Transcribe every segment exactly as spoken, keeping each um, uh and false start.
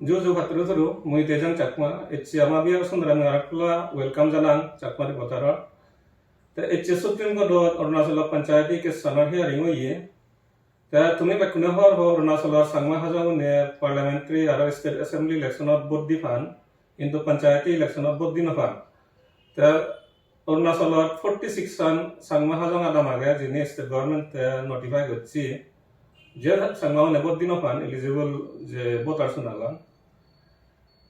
Ju ju patturu turu, mui Tejang Chakma, ecche ama viewer sunore mui arekkela welcome janang Chakma Reporter-ot. Te ecche Supreme Court-ot Arunachal-o panchayati case-anor hearing oye. Te tumi bekkune hobor po Arunachal-o Changma Hajong-une parliamentary aro state assembly election-ot vote di pan, hintu panchayati election-ot vote di no pan. Te Arunachalot forty six an Changma Hajong adam age, jini state government-e notify gocche, je Changma-une vote di no pan, eligible je voters-un agon.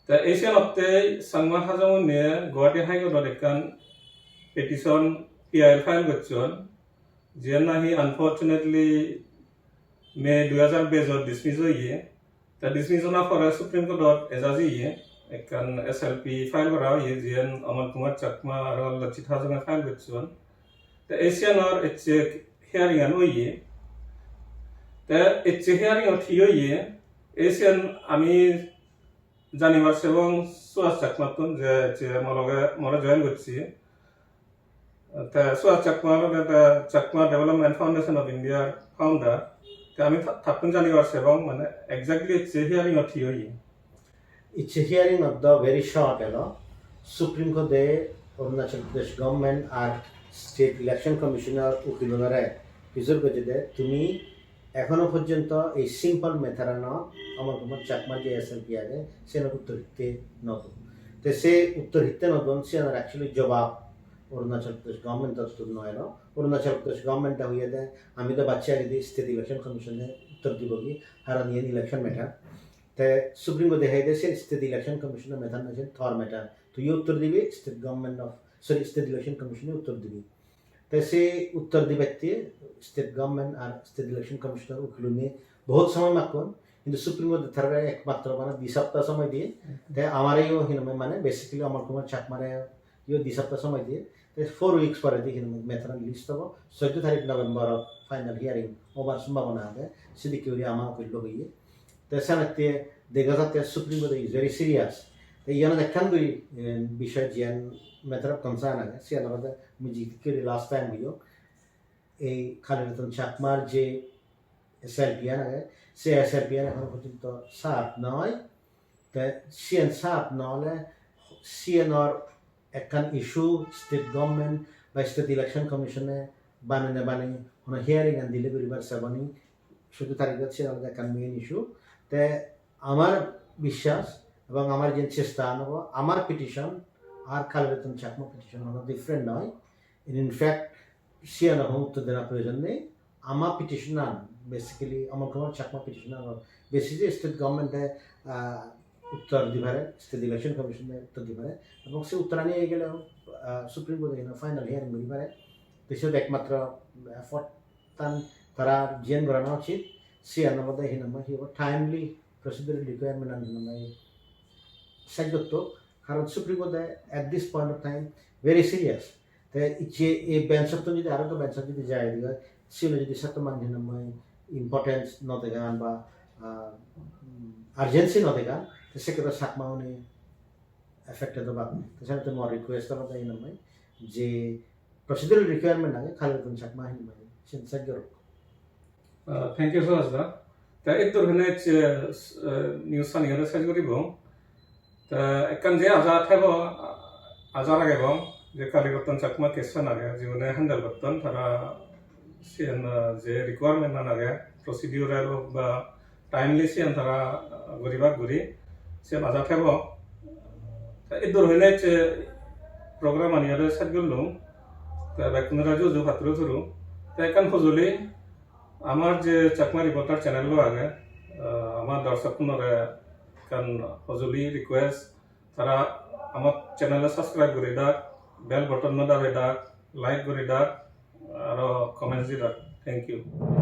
Te ei siyanotte Changma Hajong-une Guwahati High Court-ot ekkan petition, P I L, file gocchon, jiyan nahi unfortunately May dui hajar baijot dismiss oye. Te dismiss ona pore Supreme Court-ot eja jiye, ekkan S L P file gora oye, jiyen Amal Kumar Chakma aro Lachit Hajong-e file gocchon. Te ei siyanor ecche hearing-an oye. Te ecche hearing-ot hi oye, ei siyan ami janibar sebong Suhas Chakmattun, je ecche mo loge more join gocche. Te Suhas Chakma olode te Chakma Development Foundation of India founder. Te ami ta-, tattun janibar sebong, mane, exactly ecche hearing-ot hi oye. Ecche hearing-ot do very short elo. Supreme Court-e Arunachal Pradesh government ar State Election Commissioner ukilunore pijor gojjede, tumi ekhono porjonto ei simple matter-anot Amal Kumar Chakma je S L P age, siyanor uttor hitte no don. Te se uttor hitte no don, siyanor actually jobab Arunachal Pradesh government-ottun no elo. Arunachal Pradesh government-e hoyede, ami do bacche agede, State Election Commission-e uttor dibogi, haron iyen election matter. Te Supreme Court-e hoyede, siyen State Election Commission-o matter noi, siyen tor matter. Tuiyo uttor dibi, state government of, sorry, State Election Commission-e uttor dibi. Te se uttor dibatte state government ar State Election Commission-or ukilune bohut somoy makkon, hintu Supreme Court-e tarare ekmatro bana di sapta somoy diye. Te amareyo hinamai, mane, basically Amal Kumar Chakmare yo di sapta somoy diye. Te four weeks poredi hinamai matter-an list obo. Soddo tarik November-ot final hearing obar sombhabona age. Sidikke guri ama ukillo hoye. Te senotte dega jatte Supreme Court is very serious. Te iyanot ekkan guri, eh, bishoy, jiyan matter of concern age, siyan olode mui jidikke guri last time hoyong, ei Kali Ratan Chakmar je S L P an age, se S L P an ekhono porjonto serve noi. Te siyan serve no ole siyanor ekkan issue state government ba State Election Commission-e banene bani hono hearing an delay guribar sebani, soddo tarigot, siyan olode ekkan main issue. Te amar biswas ebong amar je chesta an obo, amar petition ar Kali Ratan Chakma petition hono different noi. In fact, siyan hono uttor dena proyojon nei. Ama petition an, basically, Amal Kumar Chakma petition an, basically state government-e, ah, uttor di pare, State Election Commission-e uttor di pare. Ebong se uttor ani ei gele, ah, Supreme Court-e hinamai final hearing guri pare. Te siyot ekmatro effort-tan tara jiyan gorana uchit, siyan olode hinamai hi hobo, timely procedural requirement an hinamai side gotto. Karon Supreme Court-e at this point of time very serious. Te icche ei bench-ottun jodi aro ekko bench-ot jodi jai de oi, siyot jodi satto mane hinamai importance no degan ba, ah, urgency no degan, te sekkore Chakma-une affected obak. Te senotte mor request olode hinamai je procedural requirement age, Kali Ratan Chakma hinamai siyen side gorok. Ah, thank you so much, da. Te iddur hene ecche, eh, news ani ore sej guribo. Te ekkan je aja thebo, aja ragebo je Kali Ratan Chakma case an age, jigune handle gotton tara, siyen, eh, je requirement an age, procedural ba timely, siyen tara, eh, guribak guri, siyen aja thebo. Te iddur hene ecche program ani ore sej gullung. Te bekkunore ju ju patturu turu. Te ekkan hojoli, amar je Chakma Reporter channel lo age, ah, amar dorshokkunore ekkan hojoli request, tara amar channel-o subscribe guri dak, bell button-o dabe dak, like guri dak, aro comments di dak. Thank you.